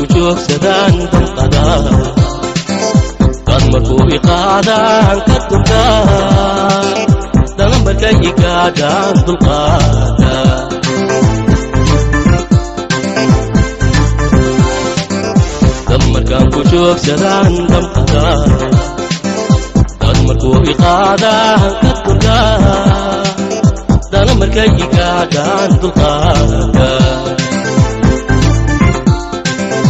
Ku joogsadaan damqadaa, dad markuu iqaadaan ka durkaa, dana markay igaadhaan dulqaada. Dad markaan ku joogsadaan damqadaa, dad markuu iqaadaan ka durkaa, dana markay igaadhaan dulqaada.